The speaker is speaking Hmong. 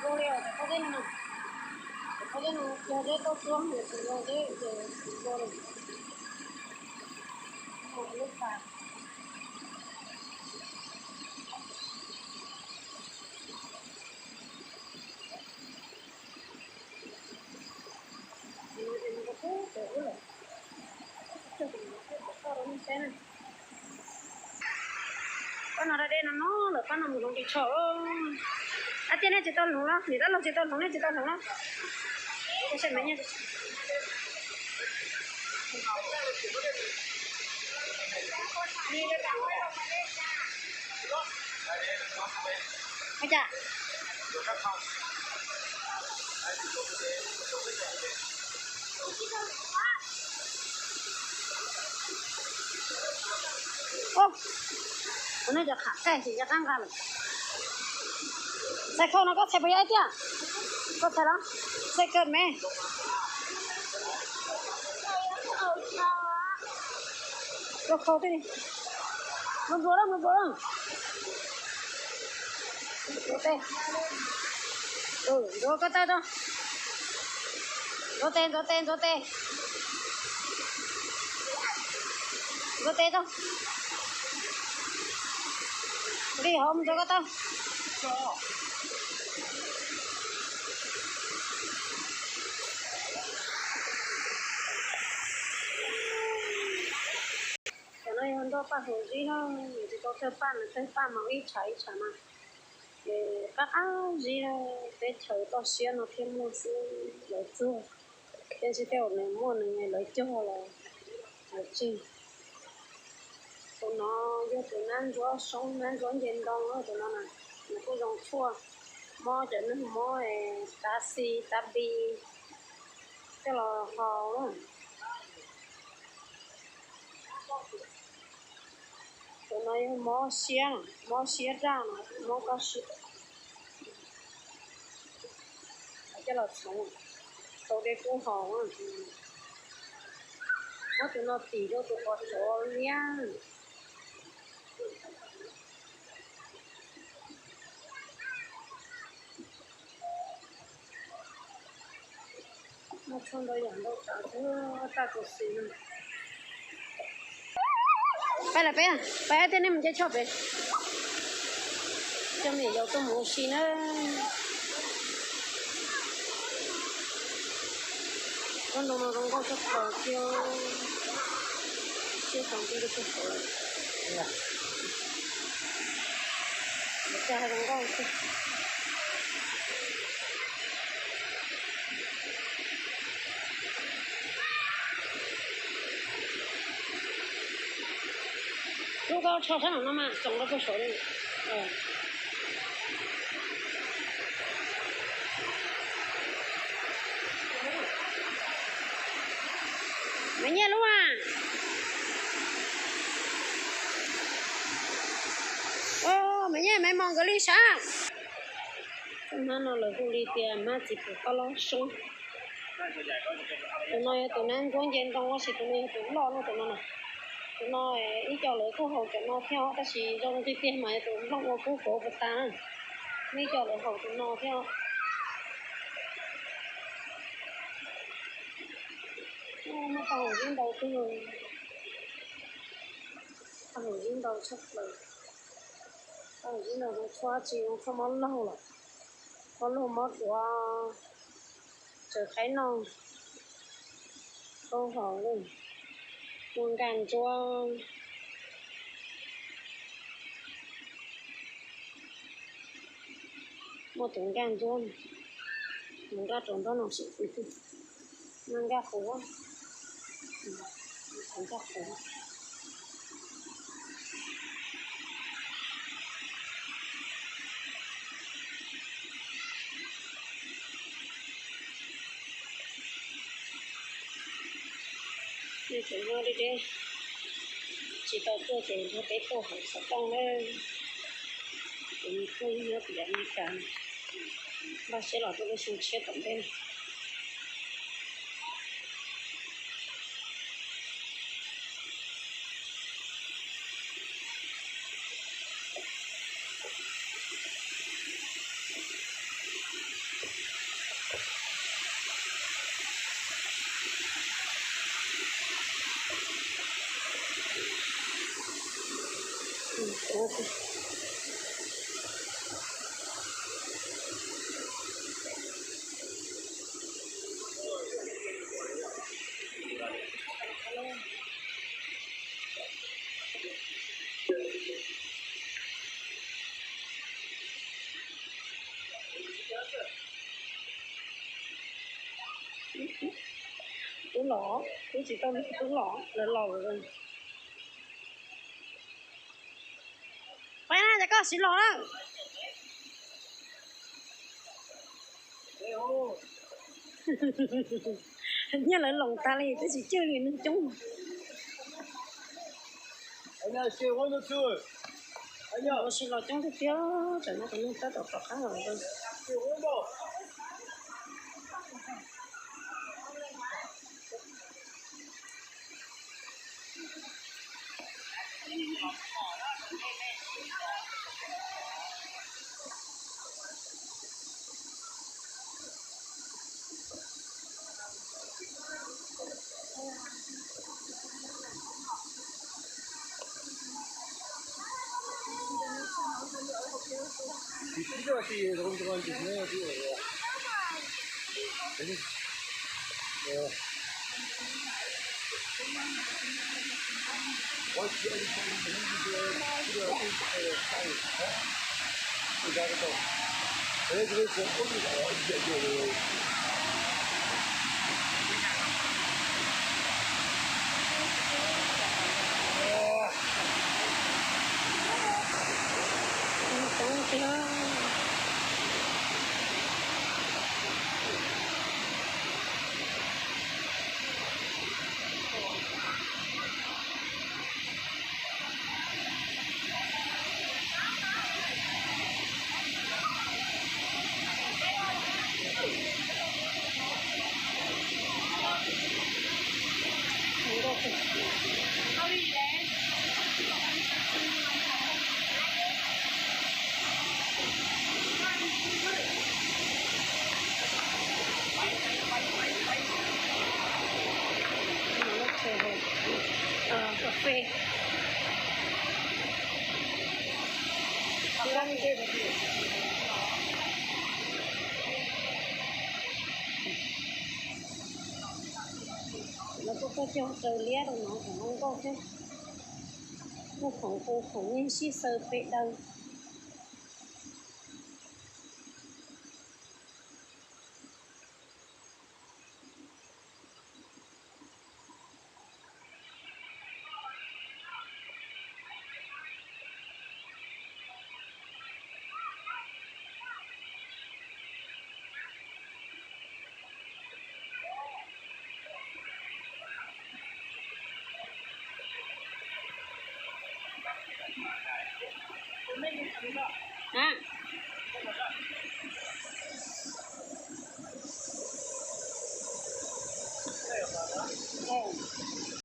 Zoo li os, cov pob zeb no, cov pob zeb no yog zeb tauj tsuab, yog tsis yog zeb ces tsis zoo li. Lub pas. Pab no da dej no no lawm, pab no mus hloov ris tsho. Ab, thiab nej tsis tau hloov los? Niam tab laug tsis tau hloov, nej tsis tau hloov los? Ua cas? Ub, ua no cov qham kaij tsis nco qab nqa lawm. Txhais khau no koj txhais puas yog ib tiag? Koj txhais los? Txhais kawg me. Koj khau twg li? Npluav npluav lawm, npluav npluav lawm. Ntxuav tes. Ntxuav koj tawg tau. Ntxuav tes, ntxuav tes, ntxuav tes. Ntxuav tes tau. Li hov mus ntxuav koj tawg. Cov no yog nroj paj hauv zib na, nws tsis tau tawg paj, nws tawg paj mas ib tshav ib tshav mas. Ces qab qab zib na, teb chaws toj siab no thiaj muaj xwb lawv txuag. Tej tsis tej uas nws muaj nws lawv cog los lawv tseg. Tus no yog tus nab ntsuab soob, nab ntsuab nce ntoo, tus no na, nws kuj zoo tshuaj, mob cov neeg mob tav xi tav bi coj los haus. Tus no yog mob siab, mob siab raj no, mob koj siab. Coj los txhoov, tau dej kub haus. Muab tus no tim rau tus qos tsov liab. Muaj tshuaj ntau yam ntau tsav xwb, tag kuv xis no. Pab lawm peb, pab thiab nej mus nce tshuaj pem. Coj me nyuam yaus tuaj mus ua si na. Lub ntoo no zoo nkauj tshaj plaws kiag. Siab tau nti rau txhua qhov lawm. Cas zoo nkauj tiag. Lub koj tsho sab no mas txoos rau koj saum li. Maiv Nyiaj lub a. Maiv Nyiaj, Maiv Mos nkawd li sab. Tus hmab no lawv hu li tias hmab txiv pum toj loj soob. Tus no yog tus nab ntsuab nce ntoo, tab sis tus no yog tus loj no, tus no na. Tus no ib co lawv kuj haus cov no thiab, tab sis zoo tiag tiag mas yog tus nplooj ua kub kauv puas tas. Muaj ib co lawv haus tus no thiab. Muaj tau haum zib ntau kawg. Tau haum zib ntau tshaj plaws. Tau haum zib ntau zoo tshuaj tsi, zoo tshuaj mob laug lawm, mob laug mob duav, tsaws qaib noj. Tau haum, muaj nkaj ntsuab. Muaj tus nkaj ntsuab, tus nkaj rau nraub no sim kwv tij. Muaj nkaj quav, tus nkaj quav. Nej tseem muaj deb deb tsis tau tuaj ces nrog peb tuaj hauv xov tooj na. Ces nws kuj nyob tim Amelikas, npaj siab los tuaj lub xyoo tshiab tom ntej. Tub los, tub tsis tau, tub los, lawv los lawm. Pab na, cov koj siv los na. Nyiaj lawv loos tas li twb tsis cwj li, neeg coob. Ua si los coob tiag tiag, tam no tus neeg tab tom rov qab los. Cà phê. Lawv kuj tuaj cog raws liab rau no, khoom zoo nkauj thiab. Muaj khoom hu khoom nyiaj sib xaw pem daws.